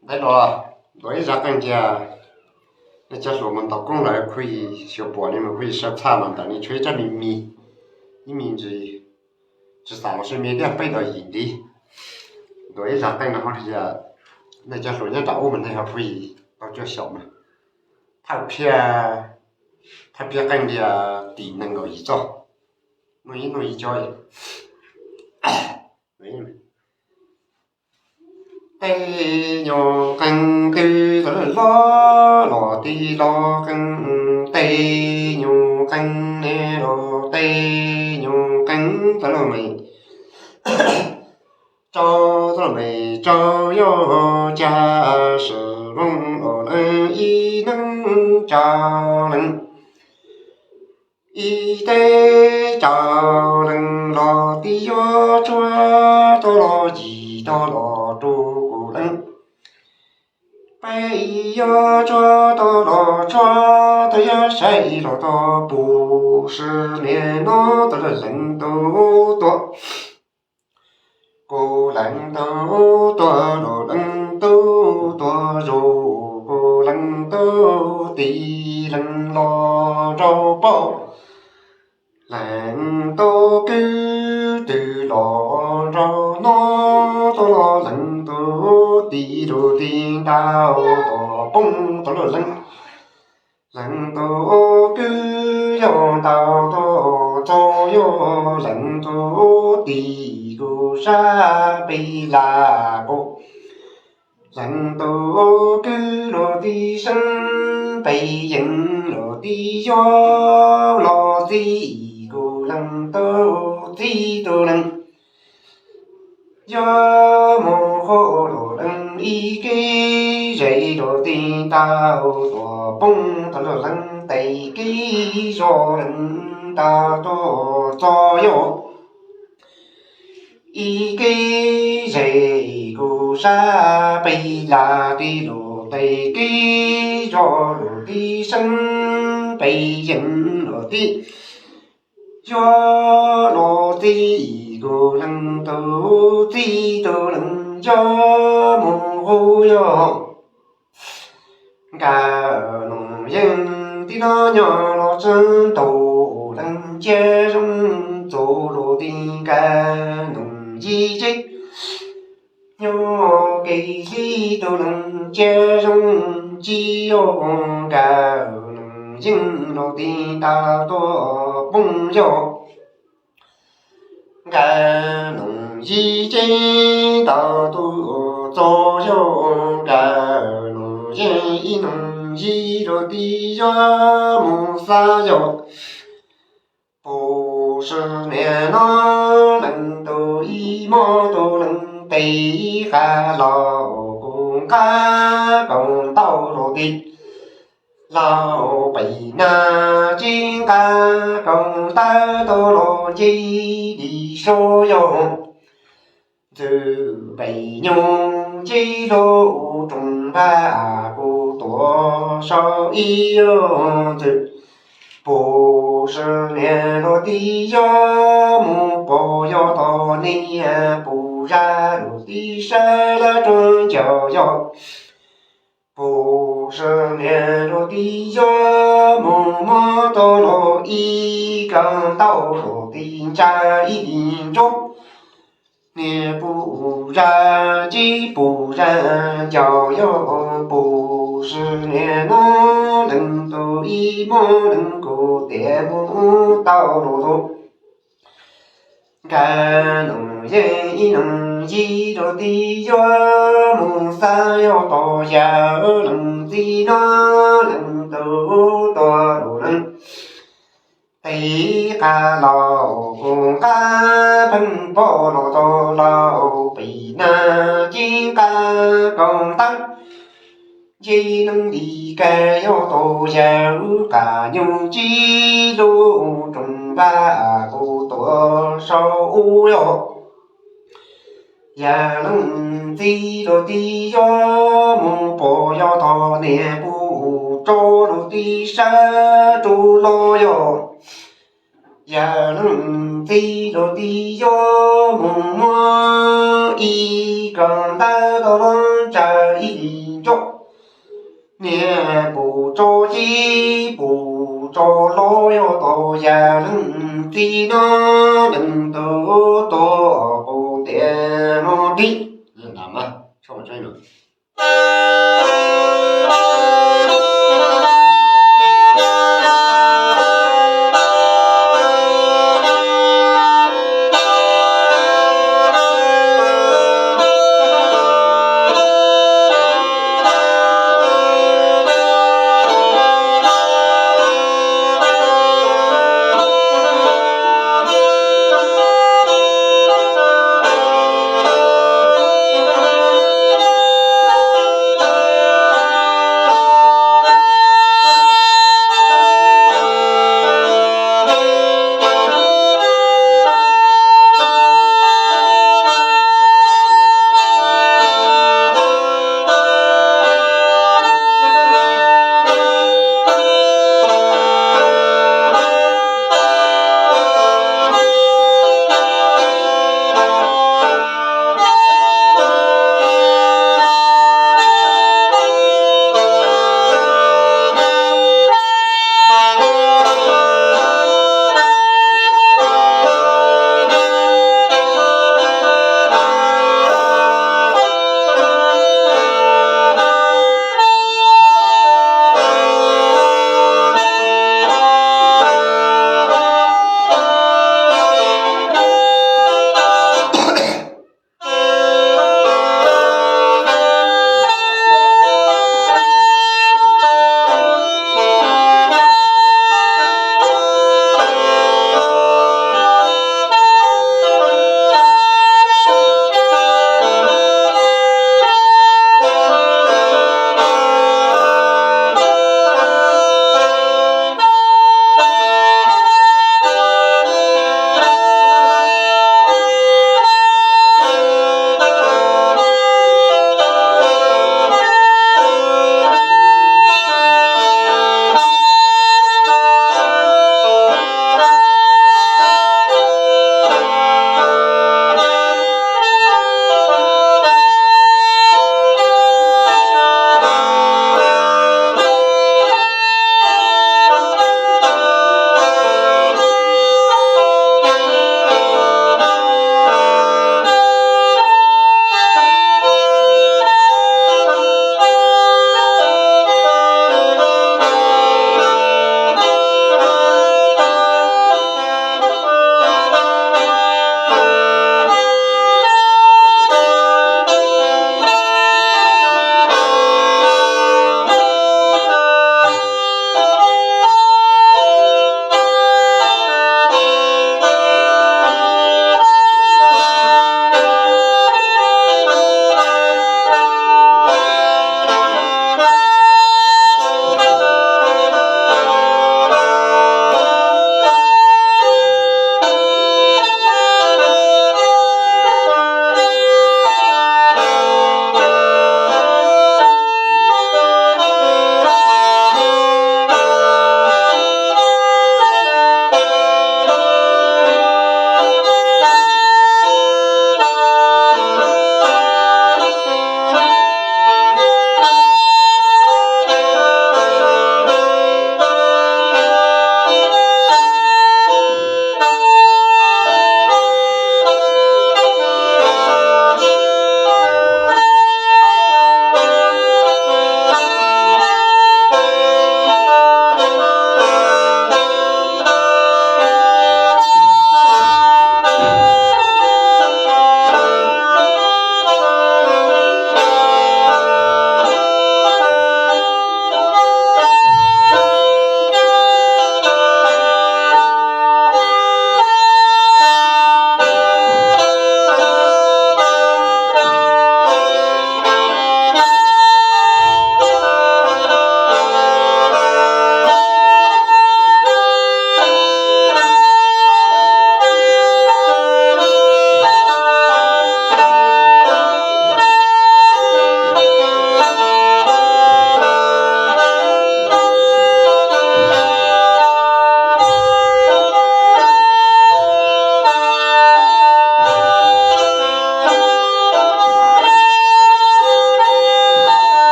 Ntawd los ntuas ib zaj qeej tias, nej cov hluas mus ntaus koob lawm khuj yim xyuas puam ne mas khuj yim sawv txhaj los ntawm nej tshuav ib tsob me mis, ib me ntsis tsis xam los sib me thiab peb dos yim ntiv. Ntuas ib zaj qeej no hais tias, nej cov hluas nyob nram ub mas nej ho khuj yim tau cuaj xyoos mas, thawj phiaj, thawj phiaj qeej tias tim nees nkaum yim txoj, noj ib noj ib co. Tej nyuag qeej twg txawm los los tib los qeej, tej nyuag qeej ne los tej nyuag qeej txawm los me, tso txawm los me tso, yog cas sim voog los leej ib neeg tso leej, ib teb tso leej los tib yog tsuag tau los yim tau los rau kuv leej. Peb yog tsuag tau los tsuag tau yog saib los tau puv si niaj no tau los leej tau tuaj. Kuv leej tau tuaj los leej tau tuaj zus, kuv leej tau tiv leej los nraug poj, leej tau kwv twg los nraug no, tau los leej tau tiv rau ti ntau tuaj poob tau los leej, leej tau kwv yog ntau tuaj txog yog leej tau tiv kuv sab pes laj kuv. Leej tau kwv los tib seeb pes yeej los tib yog los txij kuv leej tau txij tau leej. Yog mus hauj lwm leej ib kev zes los tib ntau tuaj poob tau los leej tes kev zos leej ntau tuaj txog yog ib kev zes kuv sab pes laj tib los tes kev zos los tib seeb pes yeej los tib yog los txij kuv leej tau txij tau leej. Yog mus hauj yog nkawd nus yeej tib no nyob los txog ntaus leej cia zoo txaus los tib nkawd nus yim tsev. Nyob kev hlib tau leej cia zoo tsis yog nkawd nus yeej los tib ntau tuaj poob yog nkawd nus yim tsev ntau tuaj txog yog nkawd nus yeej ib nus yim los tib yog mus xav yog puv si niaj no leej tau ib mob tau leej tes ib qab los kuv nqa kaus ntau los tib los pem nag tsis nqa kaus ntawv tau los nce li suab yog ntxwg pem nyuj nce lub rooj npab kuv tuaj saum ib yog ntxwg puv si niaj los tib yog mus pom yog tog niag puv zaj los tib saib lawv rau ncaus yog puv si niaj los tib yog mus mob tau los ib kaus ntau los tib ntsa ib li ntsuab. Niag puv zaj tsis puv zaj ncaus yog puv si niaj no leej tau ib mob leej kuv tias mus tau los tau nkawd nus yeej ib nus yim los tib yog mus xav yog tog yawg leej txiv no leej tau tuaj los leej tes qab los kuv nqa pheej pom los tog los pem nag tsis nqa kaus ntawv nce neeg li kawg yog tog yawg qab nyuj nce lub rooj npab kuv tuaj saum ub yog yawg leej txiv los tib yog mus pom yog tog niag puv tso los tib saib rau los yog yawg leej tib rau tib yuav mus muab ib ko ntawv tau lub tsaws ib ntsuab. Niag pum tso cib pum tso hlob yog tau yam leej txiv no, leej twg tuaj qus tias no nrig.